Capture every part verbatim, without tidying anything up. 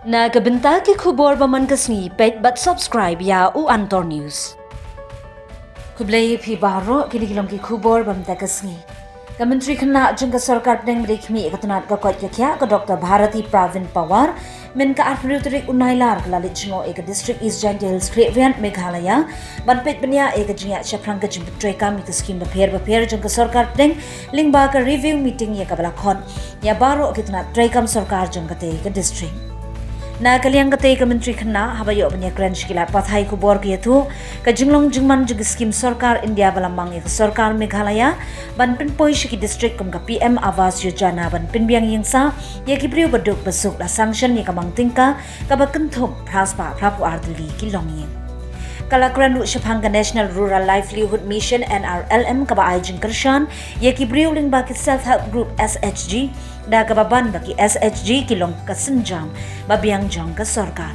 Na ka bynta ki khubor ba man ka sngi, peit bad subscribe ïa u Antor News. Khublei phi baroh, kine ki long ki khubor ba mynta ka sngi. Ka Myntri Khynnah jong ka Sorkar Pdeng ba dei khmih ïa ka tnat ka koit ka khiah, ka Doctor Bharati Pravin Pawar, mynta ka arphew tarik u Nailar ka la leit jngoh ïa ka District East Jaintia Hills Khliehriat, Meghalaya, ban peit bniah ïa ka jingïaid shaphrang ka jingpyntreikam ïa ka skim bapher bapher jong ka Sorkar Pdeng, lyngba ka review meeting ïa kaba la khot ïa baroh ki tnat treikam sorkar jong katei ka district. Na ka liang katei ka Myntri Khynnah, haba ïoh ban ïakren sha ki lad pathai khubor, ka ïathuh ka jinglong jingman jong ki skim sorkar India ba la mang ïa ka Sorkar Meghalaya ban pynpoi sha ki district kum ka P M Awas Yojana ban pynbiang ïing sah ïa ki briew ba duk ba suk, la sanction ïa ka mang tyngka kaba kynthup phra spah phraphew ar tylli ki longïing. Ka la kren ruh shaphang ka National Rural Livelihood Mission, N R L M, kaba ai jingkyrshan ïa ki briew lyngba ki Self Help Group, S H G, da kaba ban ba ki S H G ki long ka sienjam ba biang jong ka sorkar.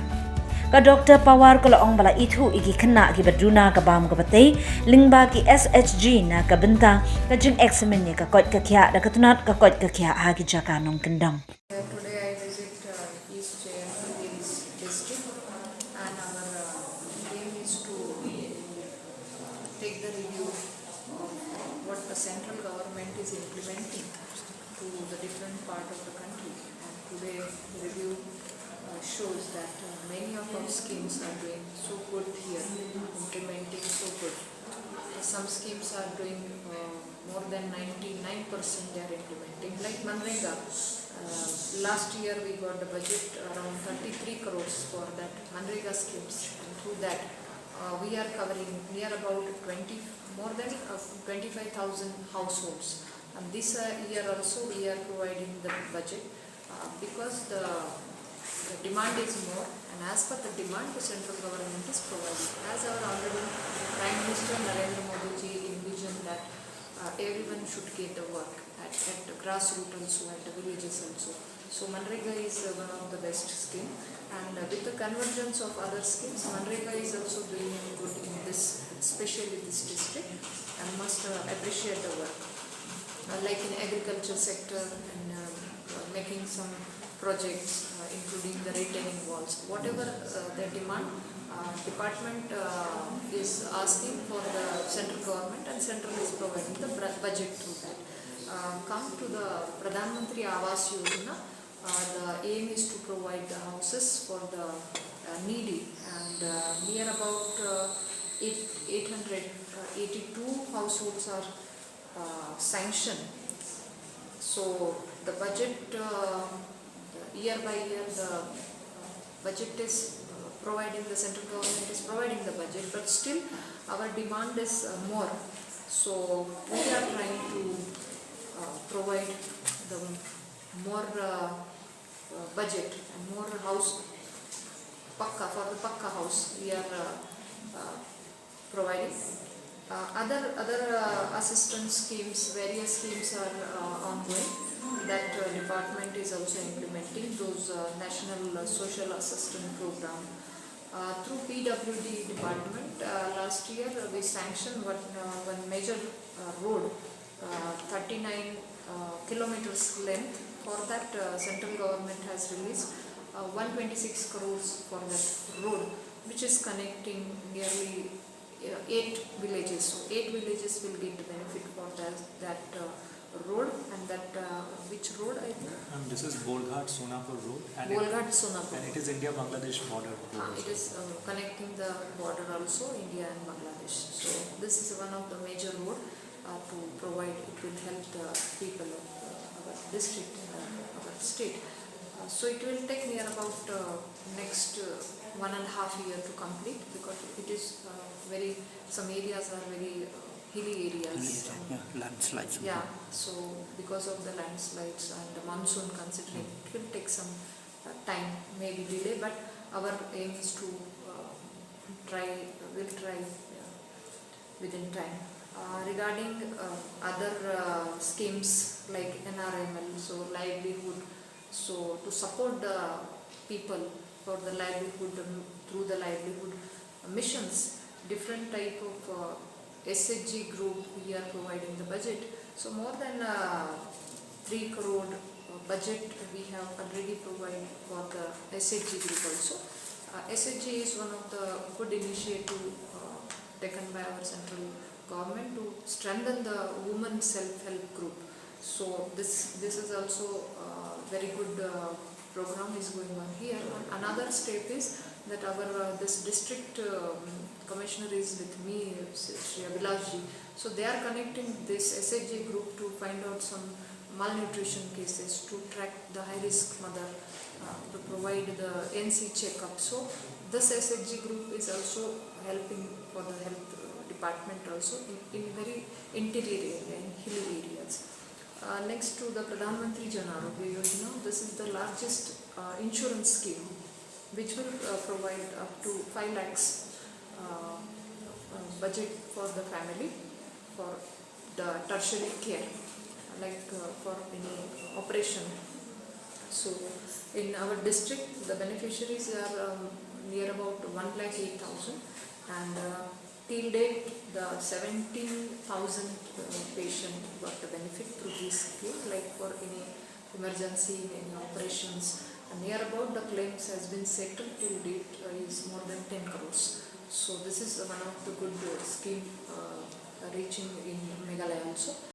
Ka Doctor Pawar ka la ong ba la ithuh ïa ki khynnah kiba duna ka bam ka batei lyngba ki S H G na ka bynta ka jingexamine ïa ka koit ka khiah da ka tnat ka koit ka khiah ha ki jaka nongkyndong. Today I visit, uh, East Jaintia Hills district, and our, uh, aim is to take the review of what the central government is implementing to the different part of the country. And today the review, uh, shows that, uh, many of our schemes are doing so good here, implementing so good. Some schemes are doing, uh, more than ninety-nine percent they are implementing. Like MGNREGA, uh, last year we got the budget around thirty-three crores for that MGNREGA schemes, and through that, uh, we are covering near about twenty, more than, uh, twenty-five thousand households. And this, uh, year also we are providing the budget, uh, because the, the demand is more, and as per the demand, the central government is providing. As our Honorable Prime Minister Narendra Modi ji envisioned that, uh, everyone should get the work at, at the grassroots also, at the villages also. So MGNREGA is, uh, one of the best scheme, and, uh, with the convergence of other schemes, MGNREGA is also doing good in this, especially this district, and must, uh, appreciate the work. Uh, like in agriculture sector and, uh, uh, making some projects, uh, including the retaining walls. Whatever, uh, the demand, uh, department, uh, is asking for the central government, and central is providing the br-, budget through that. Uh, come to the Pradhan Mantri Awas Yojana, uh, the aim is to provide the houses for the, uh, needy, and, uh, near about, uh, eight, eight hundred, uh, eighty-two households are, uh, sanctioned. So the budget, uh, the year by year, the, uh, budget is, uh, providing, the central government is providing the budget, but still our demand is, uh, more. So we are trying to, uh, provide the more, uh, uh, budget and more house pakka, for the pakka house we are, uh, uh, providing. Uh, other, other, uh, assistance schemes, various schemes are, uh, ongoing that, uh, department is also implementing. Those, uh, National, uh, Social Assistance Program. Uh, through P W D department, uh, last year, uh, we sanctioned one, uh, one major, uh, road, uh, thirty-nine, uh, kilometers length. For that, uh, central government has released, uh, one twenty-six crores for that road, which is connecting nearly, uh, eight villages. So eight villages will get the benefit for that, that, uh, road, and that, uh, which road, I think? Um, this is Bolghat Sonapur Road, and it, Bolghat Sonapur. And it is India-Bangladesh border road. Ah, it is, uh, connecting the border also, India and Bangladesh. So this is one of the major road, uh, to provide. It will help the people of, uh, our district and our, our state. Uh, so it will take near about, uh, next, uh, one and a half year to complete, because it is, uh, very, some areas are very, uh, hilly areas. Hilly area, and yeah, landslides. Yeah, so because of the landslides and the monsoon considering, it will take some, uh, time, maybe delay, but our aim is to, uh, try, we'll try, uh, within time. Uh, regarding, uh, other, uh, schemes like N R M L, so livelihood, so to support the people for the livelihood, um, through the livelihood missions, different type of, uh, S H G group, we are providing the budget. So more than, uh, three crore, uh, budget we have already provided for the S H G group also. Uh, S H G is one of the good initiative uh, taken by our central government to strengthen the women self-help group. So this this is also a very good uh, program is going on here. And another step is that our uh, this district um, commissioner is with me, Shri Abhilash ji. So they are connecting this S H G group to find out some malnutrition cases, to track the high risk mother, uh, to provide the N C checkup. So this S H G group is also helping for the health uh, department also in, in very interior area, in hilly areas. Uh, next to the Pradhan Mantri Jan Arogya Yojana, this is the largest uh, insurance scheme which will uh, provide up to five lakhs uh, uh, budget for the family for the tertiary care, like uh, for any operation. So in our district, the beneficiaries are um, near about one lakh eight thousand, and uh, till date, the seventeen thousand uh, patient got the benefit through this scheme, like for any emergency, any operations. And near about the claims has been settled till date uh, is more than ten crores. So this is one of the good uh, scheme uh, reaching in Meghalaya also.